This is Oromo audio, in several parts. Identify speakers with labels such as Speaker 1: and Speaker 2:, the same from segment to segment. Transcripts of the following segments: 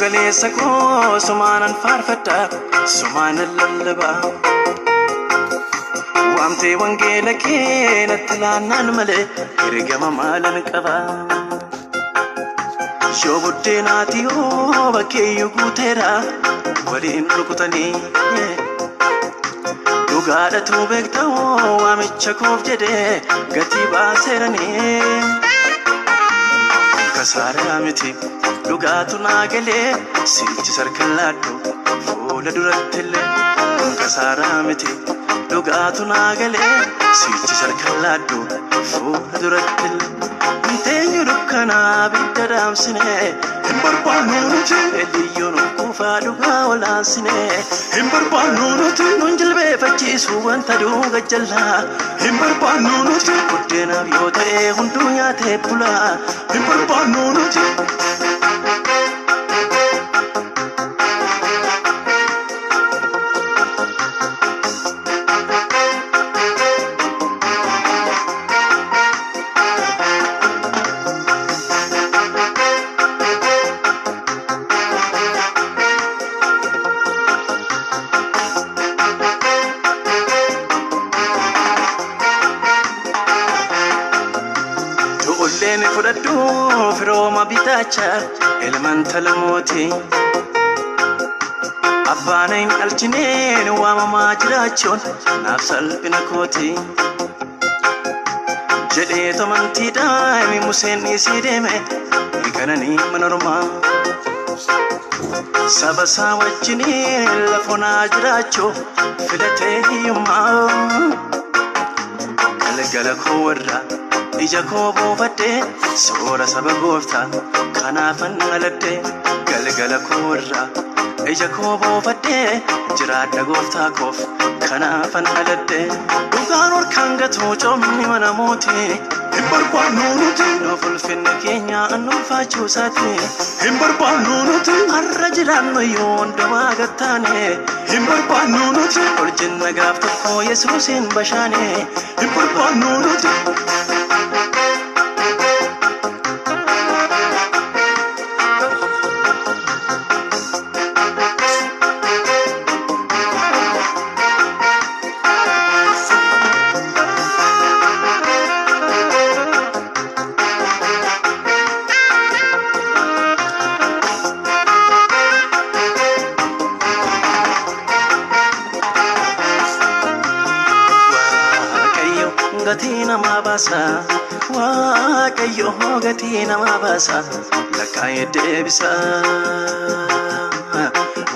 Speaker 1: galeessa koo sumaanan faarfadha, sumaanan lallabaa. Waamtee wangeela kee natti laannaan malee ergama maalan qaba. Yoo buddeenaati yoo bakkeeyyuu guuteera waliin rukutanii. Dhugaadhatu beektaa waamicha koof jedhee gatii baaseeranii. Kasaaraa miti dhugaatu naa galee siichi sarkan laadhu fuula duratti illee. Kasaaraa miti dhugaatu naa galee siichi sarkan laadhu fuula duratti illee. Nteenyu dukkanaa bidda dhaamsine
Speaker 2: Hin barbaannu nuti.
Speaker 1: Eliyyoon kuufaa dhugaa olaansine
Speaker 2: Hin barbaannu nuti.
Speaker 1: Nun jilbeeffachiisu wanta duuga jallaa
Speaker 2: Hin barbaannu nuti.
Speaker 1: Buddeenaaf yoo ta'e hunduu nyaatee bulaa
Speaker 2: Hin barbaannu nuti.
Speaker 1: Du'ulleen fudhadhu firooma bitaacha ilmaan talamooti. Abbaan hin dhalchineen waamamaa jiraachuun naaf salphina kooti. Jedhee amantiidhaan Museen dhiisee deeme kananii mana ormaa. Saba isaa wajjiniin lafonaa jiraachuu filatee hiyyummaa. Galgala koo warra ija koo buufadhee soora saba gooftaa kanaafan aladhee. Galgala koo warra ija koo buufadhee jiraadha gooftaa koof kanaafan aladhee. Dhugaan harkaan gatuu coomni mana mootii
Speaker 2: Hin barbaannu nuti.
Speaker 1: Nuuf ulfinni keenya annuunfaachuu isaati.
Speaker 2: Hin barbaannu nuti.
Speaker 1: Har'a jiraannu iyyuu hundumaa gattaane
Speaker 2: Hin barbaannu nuti.
Speaker 1: Ol jenna gaaf tokko Yesuusin bashaane.
Speaker 2: Hin barbaannu nuti.
Speaker 1: Waaqayyo gatii namaa baasa. Waaqayyo gatii namaa baasa. Lakkaa'ee deebisa.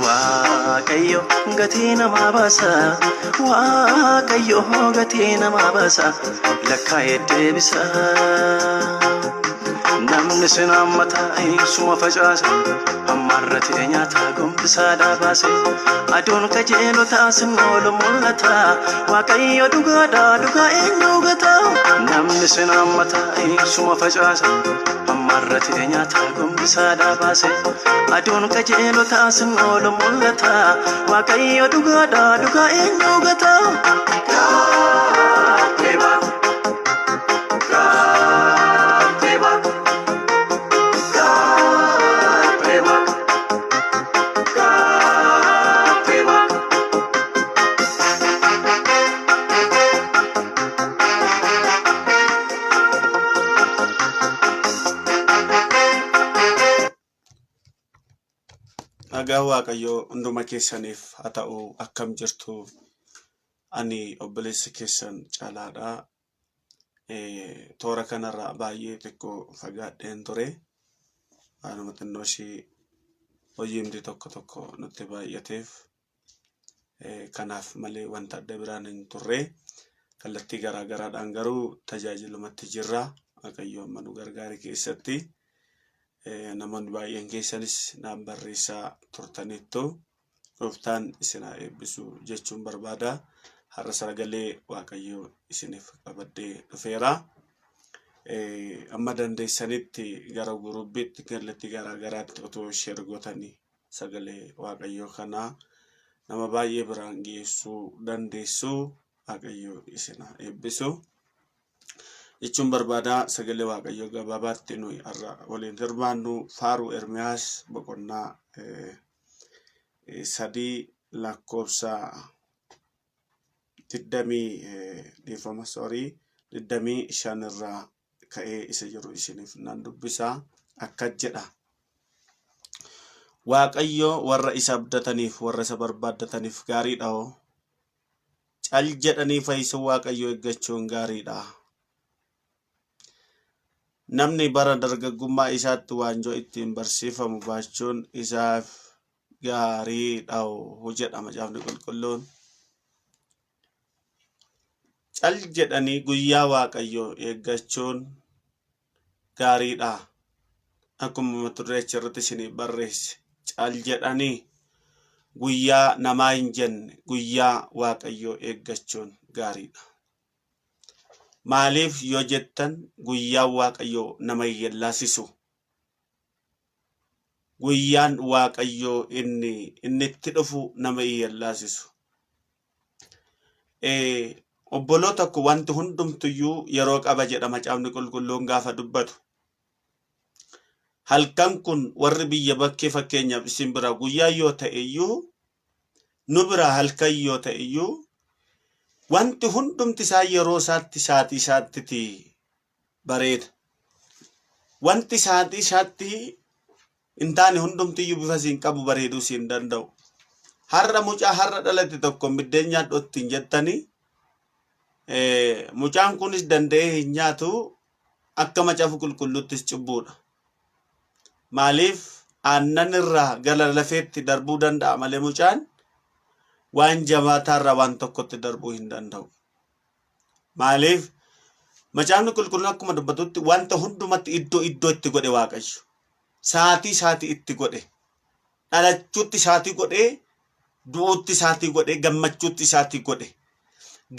Speaker 1: Waaqayyo gatii namaa baasa. Waaqayyo gatii namaa baasa. Lakkaa'ee deebisa. Namni sin hammataa suma facaasa. Hammaarratee nyaata gombisaa baase. Aduun qajeelotaa sin oolu mul'ata. Waaqayyo dhugaadha dhugaa eenyu gata. Namni sin hammataa suma facaasa. Hammaarratee nyaata gombisaa baase. Aduun qajeelotaa sin oolu mul'ata. Waaqayyo dhugaadha dhugaa eenyu gata.
Speaker 3: Nagaan Waaqayyoo hunduma keessaniif haa ta'u. Akkam jirtu? Ani obboleessi keessan Caalaadha. Toora kanarraa baay'ee xiqqoo fagaadheen ture. Waanuma xinnoo ishii hojiimti tokko tokko nutti baay'ateef kanaaf malee wanta adda biraan hin turre. Kallattii garaa garaadhaan garuu tajaajilumatti jirra. Waaqayyo amma nu gargaare keessatti. Namoonni baay'een keessanis naan barreessaa turtanittu. Gooftaan isin haa eebbisu jechuun barbaada. Har'a sagalee Waaqayyoo isiniif qabadhee dhufeera. Amma dandeessanitti gara gurubbiitti kallattii garaa garaatti otoo share gootanii sagalee Waaqayyoo kanaa nama baay'ee biraan geessuu dandeessu. Waaqayyo isin haa eebbisu. Jechuun barbaadaa sagalee Waaqayyoo gabaabaatti nuyi har'a waliin hirmaannu faaruu Ermiyaas boqonnaa 3 lakkoofsa digdamii dhiifama soorii 25 irraa ka'ee isa jiru isiniif nan dubbisaa akka jedha. Waaqayyo warra isa abdataniif warra isa barbaaddataniif gaariidha hoo. Cal jedhanii fayyisuu Waaqayyoo eeggachuun gaariidha. Namni bara dargaggummaa isaatti waanjoo ittiin barsiifamu baachuun isaaf gaariidha hoo jedha macaafni qulqulluun. Cal jedhanii guyyaa Waaqayyoo eeggachuun gaariidha. Akkuma mata duree achirratti isinii barreesse cal jedhanii guyyaa namaa hin jenne guyyaa Waaqayyoo eeggachuun gaariidha. Maaliif yoo jettan guyyaan Waaqayyoo nama hin yellaasisu. Guyyaan Waaqayyoo inni inni itti dhufu nama hin yellaasisu. Obboloota ko wanti hundumtuyyuu yeroo qaba jedha macaafni qulqulluun gaafa dubbatu. Halkan kun warri biyya bakkee fakkeenyaaf isin bira guyyaa yoo ta'e iyyuu nu bira halkan yoo ta'e iyyuu wanti hundumti isaa yeroo isaatti saatii isaattiti bareeda. Wanti saatii isaatti hin taane hundumti iyyuu bifa siin qabu bareeduu siin danda'u. Har'a mucaa har'a dhalate tokko biddeen nyaadhu ittiin jettanii mucaan kunis danda'ee hin nyaatu akka macaafa qulqulluuttis cubbuudha. Maaliif aannan irraa gara lafeetti darbuu danda'a malee mucaan waan jabaataa irraa waan tokkotti darbuu hin danda'u. Maaliif macaafni qulqulluun akkuma dubbatutti wanta hundumatti iddoo iddoo itti godhe Waaqayyo. Saatii saatii itti godhe. Dhalachuutti saatii godhee, du'uutti saatii godhee, gammachuutti saatii godhe.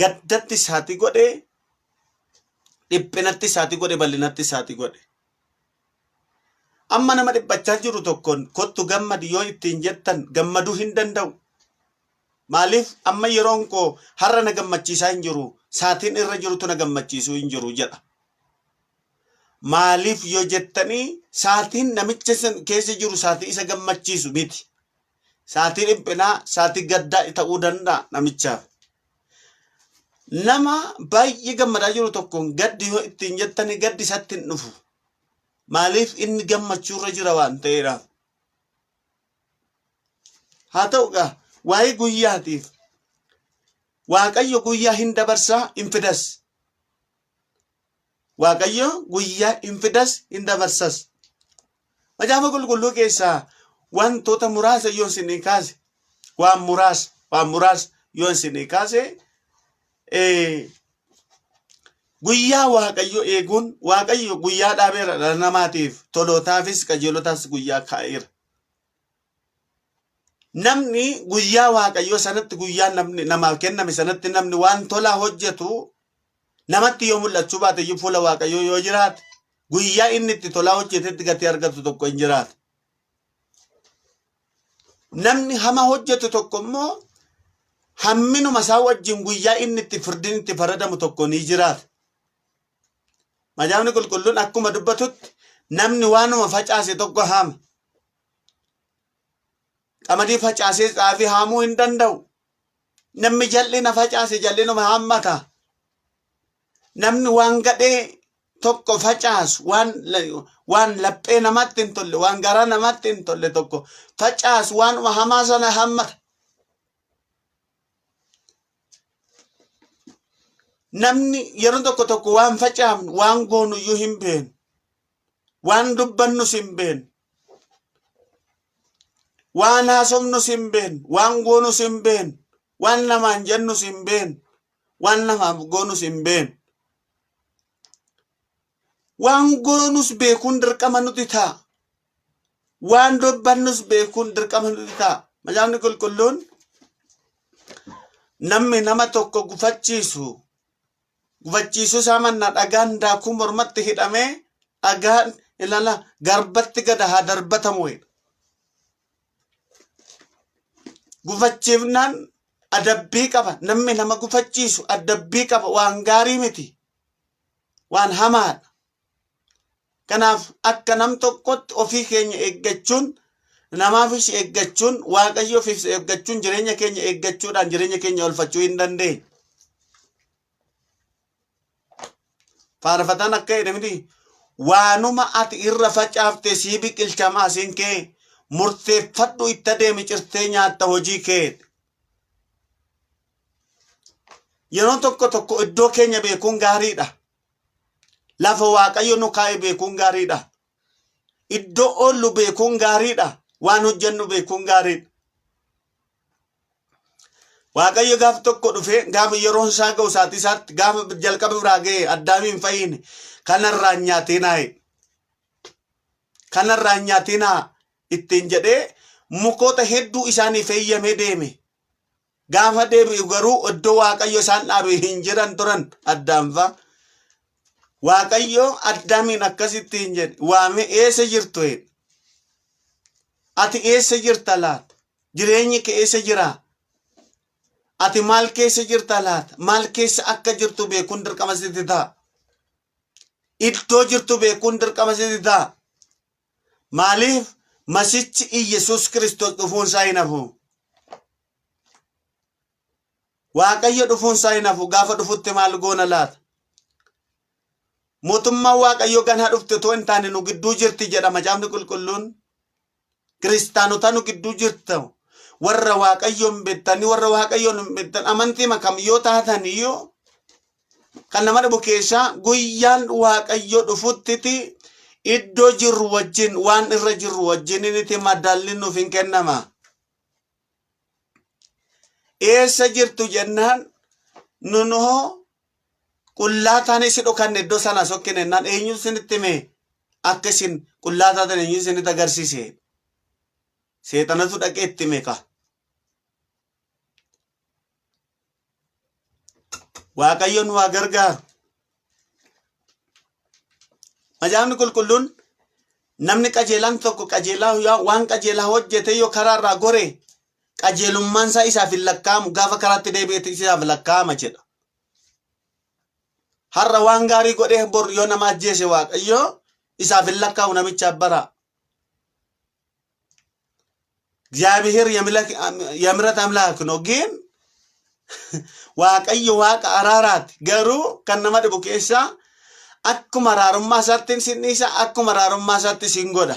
Speaker 3: Gaddatti saatii godhee, dhiphinatti saatii godhe, bal'inatti saatii godhe. Amma nama dhiphachaa jiru tokkoon kottu gammadi yoo ittiin jettan gammaduu hin danda'u. Maaliif amma yeroon koo har'a na gammachiisaa hin jiru, saatiin irra jirutu na gammachiisuu hin jiru jedha. Maaliif yoo jettanii saatiin namicha san keessa jiru saatii isa gammachiisu miti. Saatii dhiphinaa, saatii gaddaa ta'uu danda'a namichaaf. Nama baay'ee gammadaa jiru tokkoon gaddi yoo ittiin jettanii gaddi isatti hin dhufu. Maaliif inni gammachuurra jira waan ta'eedhaaf. Haa ta'u egaa waa'ee guyyaatiif Waaqayyo guyyaa hin dabarsaa hin fidas. Waaqayyo guyyaa hin fidas hin dabarsas. Macaafa qulqulluu keessaa wantoota muraasa yoo isinii kaase waan muraasa waan muraasa yoo isinii kaase guyyaa Waaqayyo eeguun Waaqayyo guyyaa dhaabeera dhala namaatiif tolootaafis qajeelotaas guyyaa kaa'eera. Namni guyyaa Waaqayyoo sanatti guyyaa namni namaaf kenname sanatti namni waan tolaa hojjetu namatti yoo mul'achuu baate iyyuu fuula Waaqayyoo yoo jiraate guyyaa inni itti tolaa hojjetetti gatii argatu tokko hin jiraatu. Namni hama hojjetu tokko immoo hamminuma isaa wajjin guyyaa inni itti firdiin itti faradamu tokko ni jiraata. Macaafni qulqulluun akkuma dubbatutti namni waanuma facaase tokko haama. Qamadii facaasee xaafii haamuu hin danda'u. Namni jal'ina facaase jal'inuma haammata. Namni waan gadhee tokko facaasu waan waan laphee namatti hin tolle waan garaa namatti hin tolle tokko facaasu waanuma hamaa sana haammata. Namni yeroo tokko tokko waan facaafnu waan goonu iyyuu hin beeknu. Waan dubbannus hin beeknu. Waan haasofnus hin beeknu. Waan goonus hin beeknu. Waan namaan jennus hin beeknu. Waan namaaf goonus hin beeknu. Waan goonus beekuun dirqama nuti ta'a. Waan dubbannus beekuun dirqama nuti ta'a. Macaafni qulqulluun namni nama tokko gufachiisu gufachiisuu isaa manna dhagaan daakuu mormatti hidhamee dhagaan ilala garbatti gada haa darbatamu jedha. Gufachiifnaan adabbii qaba. Namni nama gufachiisu adabbii qaba. Waan gaarii miti. Waan hamaadha. Kanaaf akka nam tokkotti ofii keenya eeggachuun, namaafis eeggachuun, Waaqayyo ofiif eeggachuun, jireenya keenya eeggachuudhaan jireenya keenya olfachuu hin dandeenye. Faarfataan akka jedhe miti, waanuma ati irra facaafte sii biqilcha maasiin kee, murteeffadhu itti adeemi cirtee nyaatta hojii kee. Yeroo tokko tokko iddoo keenya beekuun gaariidha. Lafa Waaqayyo nu kaa'e beekuun gaariidha. Iddoo oollu beekuun gaariidha. Waan hojjennu beekuun gaariidha. Waaqayyo gaaf tokko dhufee gaafa yeroon isaa ga'u saatii isaatti gaafa jalqaba biraa ga'e Addaamiin fayyine, kanarraa hin nyaatinaa jedhe. Kanarraa hin nyaatinaa ittiin jedhee mukoota hedduu isaaniif eeyyamee deeme. Gaafa deebi'u garuu iddoo Waaqayyo isaan dhaabe hin jiran turan Addaam fa'a. Waaqayyo Addaamiin akkasitti hin jedhe, waame, eessa jirtu jedhe. Ati eessa jirta laata? Jireenyi kee eessa jira? Ati maal keessa jirta laata? Maal keessa akka jirtu beekuun dirqama sitti ta'a. Iddoo jirtu beekuun dirqama sitti ta'a. Maaliif masichi Iyyasuus Kiristoos dhufuun isaa hin hafu? Waaqayyo dhufuun isaa hin hafu. Gaafa dhufutti maal goona laata? Mootummaan Waaqayyoo ganaa dhufte otoo hin taane nu gidduu jirti jedha Macaafni Qulqulluun. Kiristaanota nu gidduu jirtu, warra Waaqayyoon beektanii, warra Waaqayyoon hin beektan, amantii kam yoo taatan iyyuu, kan nama dhibu keessaa guyyaan Waaqayyo dhufuttiti iddoo jirru wajjin, waan irra jirru wajjin inni madaalli nuuf hin kennama. Eessa jirtu jennaan, nunoo qullaa taanee si dhokanne, iddoo sana sokkine jennaan, eenyu isinitti hime akka isin qullaa taatan? Eenyu isinitti agarsiise? Seexanatu dhaqee itti hime ka. Waaqayyo nu haa gargaaru. Macaafni Qulqulluun namni qajeelaan tokko qajeelaa waan qajeelaa hojjete yoo karaa irraa gore, qajeelummaan isaa isaaf hin lakkaa'amu, gaafa karaatti deebi'etti isaaf lakkaa'ama jedha. Har'a waan gaarii godhee bor yoo nama ajjeese, Waaqayyo isaaf hin lakkaa'u namichaaf bara. እግዚአብሔር የምሕረት አምላክ ነው ግን Waaqayyo Waaqa araaraati, garuu kan nama dhibu keessaa akkuma araarummaa isaatti sin dhiisa, akkuma araarummaa isaatti sin godha.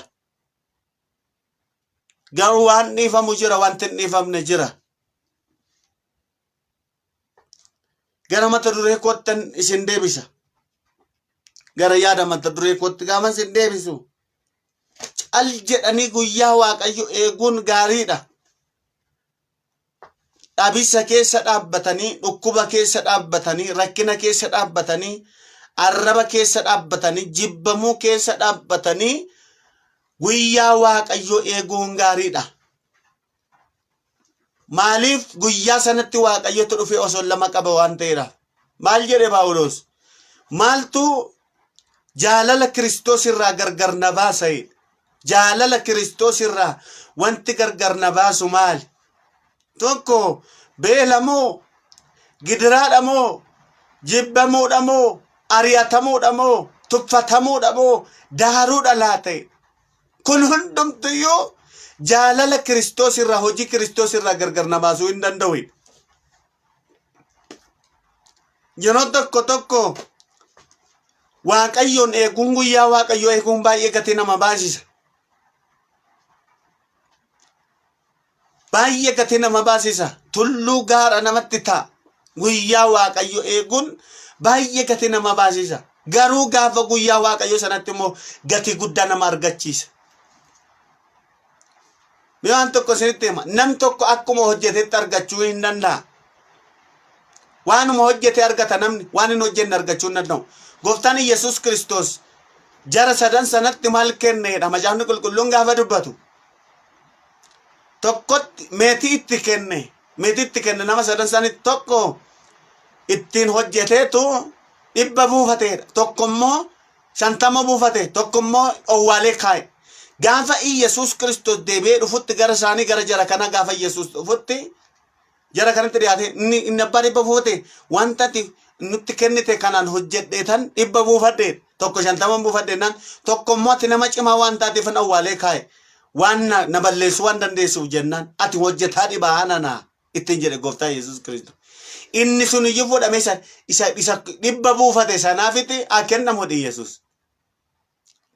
Speaker 3: Garuu waan dhiifamu jira, wanti hin dhiifamne jira. Gara mata duree koottan isin deebisa. Gara yaada mata duree kootti gaafa isin deebisu, cal jedhanii guyyaa Waaqayyo eeguun gaariidha. Dhabisa keessa dhaabbatanii, dhukkuba keessa dhaabbatanii, rakkina keessa dhaabbatanii, arraba keessa dhaabbatanii, jibbamuu keessa dhaabbatanii guyyaa Waaqayyo eeguun gaariidha. Maaliif? Guyyaa sanatti Waaqayyotu dhufee osoo lama qaba waan ta'eedha. Maal jedhe Phaawulos? Maaltu jaalala Kiristoos irraa gargar na baasa jedhe? Jaalala Kiristoos irraa wanti gargar na baasu maali? Tokko beela moo, gidiraadha moo, jibbamuudha moo, ari'atamuudha moo, tuffatamuudha moo, daaruudha laata? Kun hundumtuyyuu jaalala Kiristoos irraa, hojii Kiristoos irraa gargar na baasuu hin danda'u. Yeroo tokko tokko Waaqayyoon eeguun, guyyaa Waaqayyoo eeguun baay'ee gatii nama baasisa. Baay'ee gatii nama baasisa. Tulluu gaara namatti ta'a. Guyyaa Waaqayyo eeguun baay'ee gatii nama baasisa. Garuu gaafa guyyaa Waaqayyo sanatti immoo gatii guddaa nama argachiisa. Mee waan tokko isinitti hima. Nam tokko akkuma hojjetetti argachuu hin danda'a. Waanuma hojjete argata namni, waan hin hojjenne argachuu hin danda'u. Gooftaan Yesuus Kiristoos jara sadan sanatti maal kenneedha Macaafni Qulqulluun gaafa dubbatu? Tokkotti meetii itti kenne, meetii itti kenne nama sadan sanitti. Tokko ittiin hojjeteetu 100 buufateedha. Tokko immoo 50 buufate, tokko immoo owwaalee kaa'e. Gaafa Iyyasuus Kiristoos deebi'ee dhufutti gara isaanii, gara jara kana gaafa Iyyasuus dhufutti, jara kanatti dhiyaate, inni abbaa 100 buufate, wanta ati nutti kennite kanaan hojjedheetan 100 buufadhe tokko 50 buufadhe naan tokko immoo ati nama cimaa waan taateefan awwaalee kaa'e waan na balleessuu waan dandeessuuf jennaan ati hojjetaa dhibaa nanaa ittiin jedhe gooftaa Yesuus Kiristoos. Inni sun iyyuu fuudhamee isa 100 buufate sanaafitti haa kennamu jedhe Yesuus.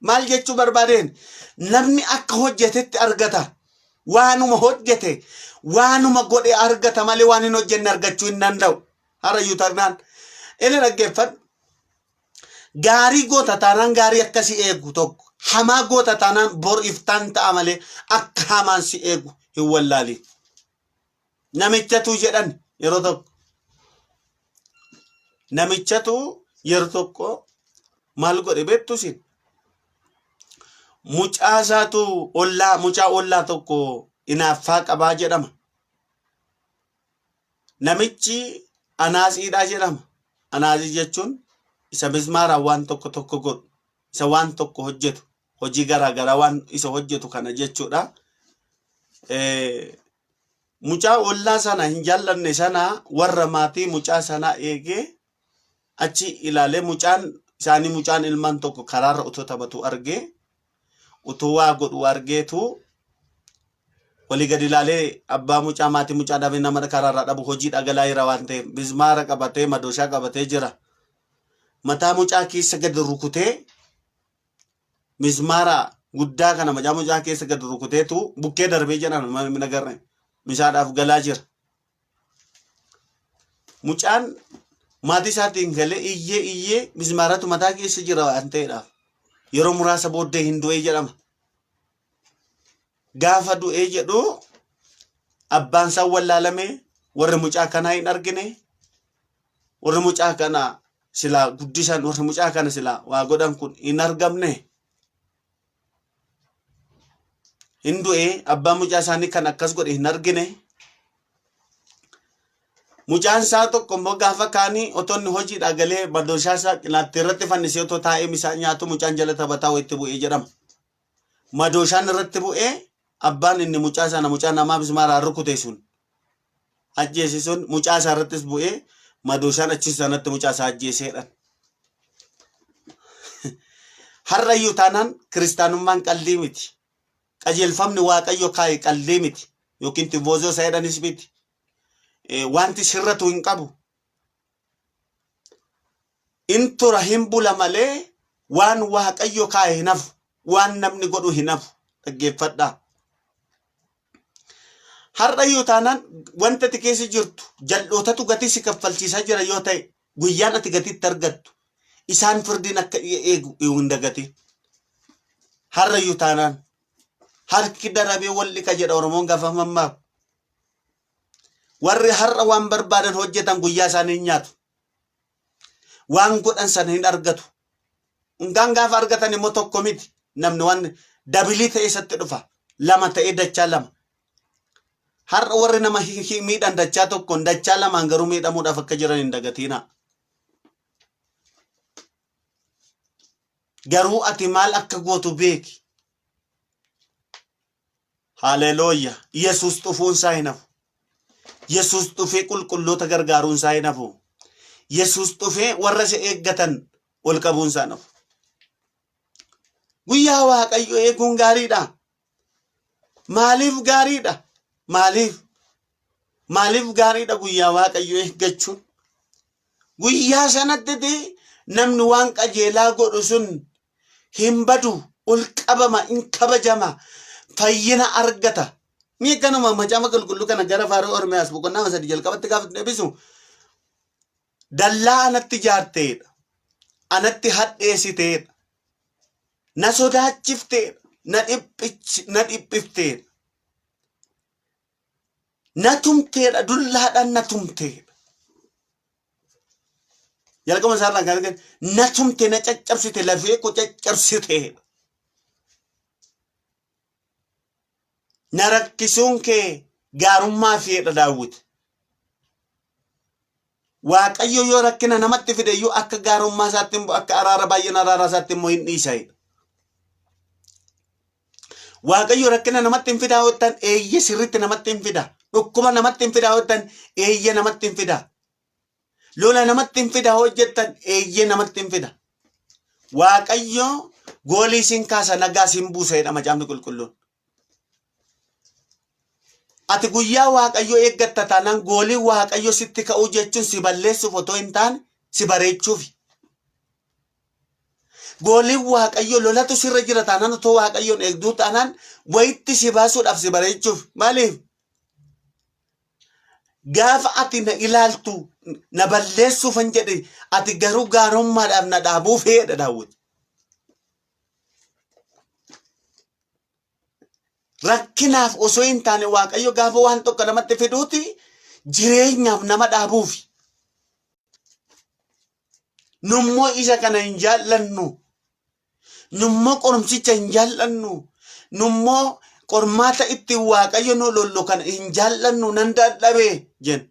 Speaker 3: Maal jechuu barbaadeen namni akka hojjetetti argata. Waanuma hojjete waanuma godhe argata malee waan hin hojjenne argachuu hin danda'u. Harayyuu taanaan inni dhaggeeffadhu. Gaarii goota taanaan gaarii akka si eegu tokko hamaa goota taanaan bor iftaan ta'a malee akka hamaan si eegu hin wallaalin. Namichatu jedhan yeroo tokko. Namichatu yeroo tokko maal godhe beektu isin? Mucaa isaatu ollaa mucaa ollaa tokko inaaffaa qabaa jedhama. Namichi anaatsiidhaa jedhama. Anaatsii jechuun isa mismaaraan waan tokko tokko godhu, isa waan tokko hojjetu, hojii garaa garaa waan isa hojjetu kana jechuudha. Mucaa ollaa sana hin jaallanne sana warra maatii mucaa sanaa eegee achi ilaalee mucaan isaanii mucaan ilmaan tokko karaarra otoo taphatu argee utuu waa godhu argeetu walii gadi ilaalee abbaa mucaa maatii mucaa dhabee nama karaarraa dhabu hojii dhagalaa jira waan ta'eef mismaara qabatee madooshaa qabatee jira. Mataa mucaa keessa gadi rukutee mismaara guddaa kana mataa mucaa keessa gadi rukuteetu bukkee darbee jedhan hin agarre misaadhaaf galaa jira. Mucaan maatii isaatiin galee iyyee iyyee mismaaratu mataa keessa jira waan ta'eedhaaf yeroo muraasa booddee hin du'ee jedhama. Gaafa du'ee jedhu abbaan isaa wallaalame warri mucaa kanaa hin argine warri mucaa kana silaa guddisan warri mucaa kana silaa waa godhan kun hin argamne. Hin du'e abbaan mucaa isaanii kan akkas godhe hin argine. Mucaan isaa tokko immoo gaafa kaanii otoo inni hojiidhaa galee madooshaa isaa qinaatti irratti fannisee otoo taa'ee misaa nyaatu mucaan jala taphataa wayitti bu'ee jedhama. Madooshaan irratti bu'ee abbaan inni mucaa sana mucaa namaa mismaaraan rukute sun ajjeese sun mucaa isaa irrattis bu'ee madooshaan achi sanatti mucaa isaa ajjeeseedha. Har'ayyuu taanaan kiristaanummaan qaldii miti. Qajeelfamni Waaqayyo kaa'e qaldii miti. Yookiin tivoozoo isa jedhanis miti. Wanti sirratu hin qabu. In tura hin bula malee waan Waaqayyo kaa'e hin hafu. Waan namni godhu hin hafu. Dhaggeeffadhaa. Har'ayyuu taanaan wanta ati keessa jirtu jal'ootatu gatii si kaffalchiisaa jira yoo ta'e guyyaan ati gatiitti argattu isaan firdiin akka eegu hin dagatin. Har'ayyuu taanaan harki darabee wal dhiqa jedha Oromoon gaafa mammaaku. Warri har'a waan barbaadan hojjetan guyyaa isaanii hin nyaatu. Waan godhan sana hin argatu. Ungaan gaafa argatan immoo tokko miti. Namni waan dabilii ta'e isatti dhufa. Lama ta'ee dachaa lama. Har'a warri nama miidhan dachaa tokkoon dachaa lamaan garuu miidhamuudhaaf akka jiran hin dagatiina. Garuu ati maal akka gootu beeki. Haleluuya. Yesuus dhufuun isaa hin hafu. Yesuus dhufee qulqulloota gargaaruun isaa hin hafu. Yesuus dhufee warra isa eeggatan ol qabuun isaa hin hafu. Guyyaa Waaqayyo eeguun gaariidha. Maaliif gaariidha? Maaliif? Maaliif gaariidha guyyaa Waaqayyo eeggachuun? Guyyaa sanatti namni waan qajeelaa godhu sun hin badu, ol qabama, hin kabajama, fayyina argata. Mee kanuma macaafa qulqulluu kana gara faaruu Ormiyaas boqonnaa 3 jalqabatti gaafa deebisu dallaa anatti ijaarteedha. Anatti hadheessiteedha. Na sodaachifteedha. Na dhiphifteedha. Na tumteedha. Dullaadhaan na tumteedha. Jalqaba isaarraan kan argan na tumte na caccabsite lafee koo caccabsiteedha. Na rakkisuun kee gaarummaa feedha Daawwit. Waaqayyo yoo rakkina namatti fide iyyuu akka gaarummaa isaatti immoo akka araara baay'ina araara isaatti immoo hin dhiisa. Waaqayyo rakkina namatti hin fidaa hojjetan eeyye sirriitti namatti hin fida. Dhukkuba namatti hin fidaa hojjetan eeyye namatti hin fida. Lola namatti hin fida hojjettan eeyyee namatti hin fida. Waaqayyo goolii sin kaasa nagaa sin buusa jedha macaafni qulqulluun. Ati guyyaa Waaqayyo eeggatta taanaan goolii Waaqayyo sitti ka'uu jechuun si balleessuuf otoo hin taane si bareechuufi. Gooliin Waaqayyo lolatu sirra jira taanaan otoo Waaqayyoon eegduu taanaan wayitti si baasuudhaaf si bareechuuf. Maaliif? Gaafa ati na ilaaltu na balleessuufan jedhe ati garuu gaarummaadhaaf na dhaabuuf jedha Daawwit. Rakkinaaf osoo hin taane Waaqayyo gaafa waan tokko namatti fiduuti jireenyaaf nama dhaabuufi. Nummoo isa kana hin jaallannu. Nummoo qorumsicha hin jaallannu. Nummoo qormaata ittiin Waaqayyo nu lollu kana hin jaallannu nan dadhabe jenna.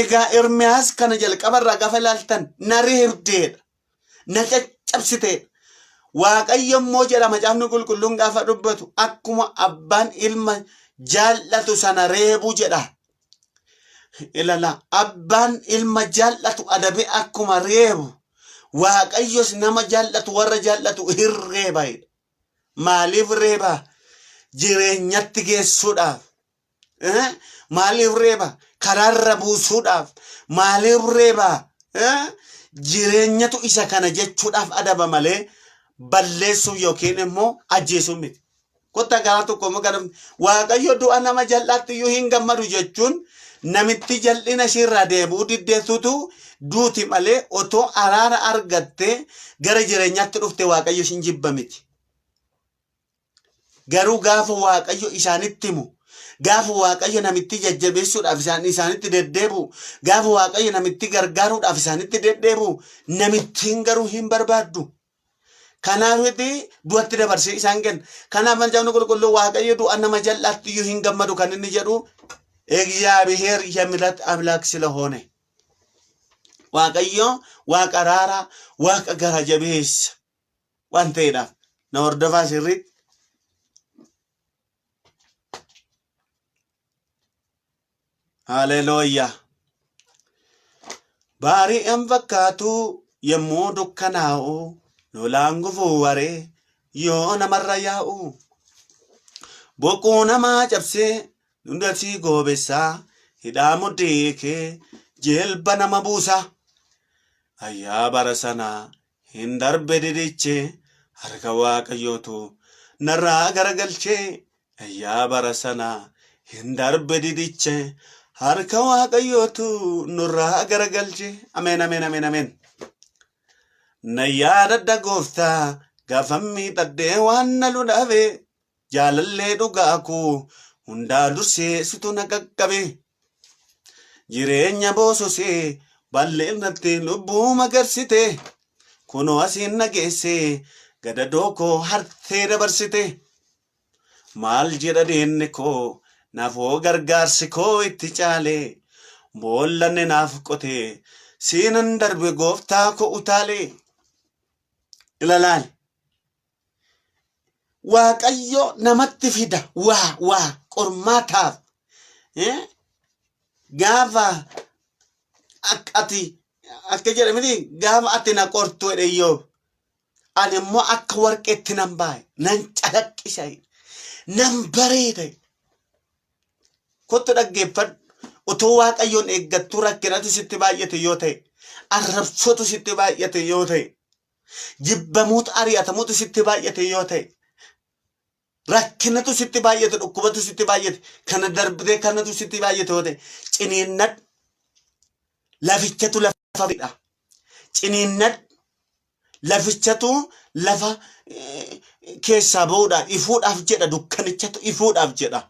Speaker 3: Egaa Ermiyaas kana jalqabarraa gaafa ilaaltan na reebdeedha. Na caccabsiteedha. Waaqayyo immoo jedha macaafni qulqulluun gaafa dubbatu akkuma abbaan ilma jaallatu sana reebu jedha. Ilala abbaan ilma jaallatu adabee akkuma reebu Waaqayyos nama jaallatu warra jaallatu hin reeba jedha. Maaliif reeba? Jireenyatti geessuudhaaf. Eh? Maaliif reeba? Karaarra buusuudhaaf. Maaliif reeba? Eh? Jireenyatu isa kana jechuudhaaf adaba malee balleessuuf yookiin immoo ajjeesuuf miti. Kottaa garaa tokko immoo gara Waaqayyo du'a nama jal'aatti iyyuu hin gammadu jechuun namitti jal'ina ishiirraa deebi'uu diddeessutu duuti malee otoo araara argattee gara jireenyaatti dhufte Waaqayyo ishin jibba miti. Garuu gaafa Waaqayyo isaanitti himu, gaafa Waaqayyo namitti jajjabeessuudhaaf isaan isaanitti deddeebi'u, gaafa Waaqayyo namitti gargaaruudhaaf isaanitti deddeebi'u, namittiin garuu hin barbaaddu. Kanaafiti du'atti dabarsee isaan kenna. Kanaaf macaafni qulqulluu Waaqayyo du'a nama jal'aatti iyyuu hin gammadu kan inni jedhu Egzaabiheer yemirat amlaak silahone. Waaqayyo Waaqa araaraa, Waaqa gara jabeessa waan ta'eedhaaf na hordofaa sirriitti. Haleluuyaa. Baari'an fakkaatu yommuu dukkanaa'u lolaan gufuu waree yoo namarra yaa'u boquu namaa cabsee dundasii goobessaa hidhaa mudhii kee jilba nama buusa. Ayyaa bara sanaa hin darbe didiche harka waaqayyootu narraa garagalchee Ayyaa bara sanaa hin darbe didiche harka waaqayyootu nurraa garagalche. Ameen ameen ameen ameen. Na yaadadha gooftaa gaafa miidhagdee waan na lolabe jaalallee dhugaa koo hundaa dursee situ na qaqqabe. Jireenya boososee balleennatti lubbuu magarsite kunoo asiin na geesse gadadoo koo hartee dabarsite. Maal jedha diinni koo naaf hoo gargaarsi koo itti caale boollanni naaf qote siinan darbe gooftaa koo utaale. Ilalaali. Waaqayyo namatti fida waa waa qormaataaf. Eh? Gaafa akka ati akka jedhe miti gaafa ati na qortu jedhe Iyyoob. Ani immoo akka warqeetti nan baa'e, nan calaqqisa, nan bareeda. Kottu dhaggeeffadhu. Otoo Waaqayyoon eeggattuu rakkinatu sitti baay'ate yoo ta'e, arrabsootu sitti baay'ate yoo ta'e, jibbamuutu ari'atamuutu sitti baay'ate yoo ta'e, rakkinatu sitti baay'ate, dhukkubatu sitti baay'ate, kana darbitee kanatu sitti baay'ate yoo ta'e, ciniinnadhu. Lafichatu lafa fidha. Ciniinnadhu. Lafichatu lafa keessaa ba'uudhaaf ifuudhaaf jedha dukkanichatu ifuudhaaf jedha.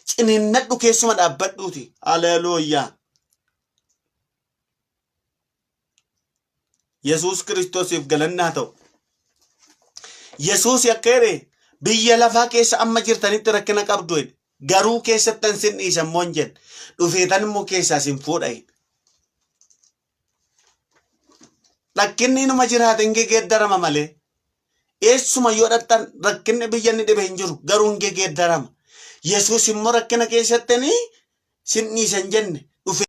Speaker 3: Ciniinnadhu keessuma dhaabbadhuuti. Haleluuyaa. Yesuus Kiristoosiif galanni haa ta'u. Yesuus akka jedhe biyya lafaa keessa amma jirtanitti rakkina qabdu jedhe. Garuu keessattan sin dhiisa immoo hin jenne. Dhufeetan immoo keessaa sin fuudha jedhe. Rakkinni inuma jiraata hin gegeeddarama malee. Eessuma yoo dhaqxan rakkinni biyya inni dhibe hin jiru garuu hin gegeeddarama. Yesuus immoo rakkina keessattanii sin dhiisa hin jenne. Dhufee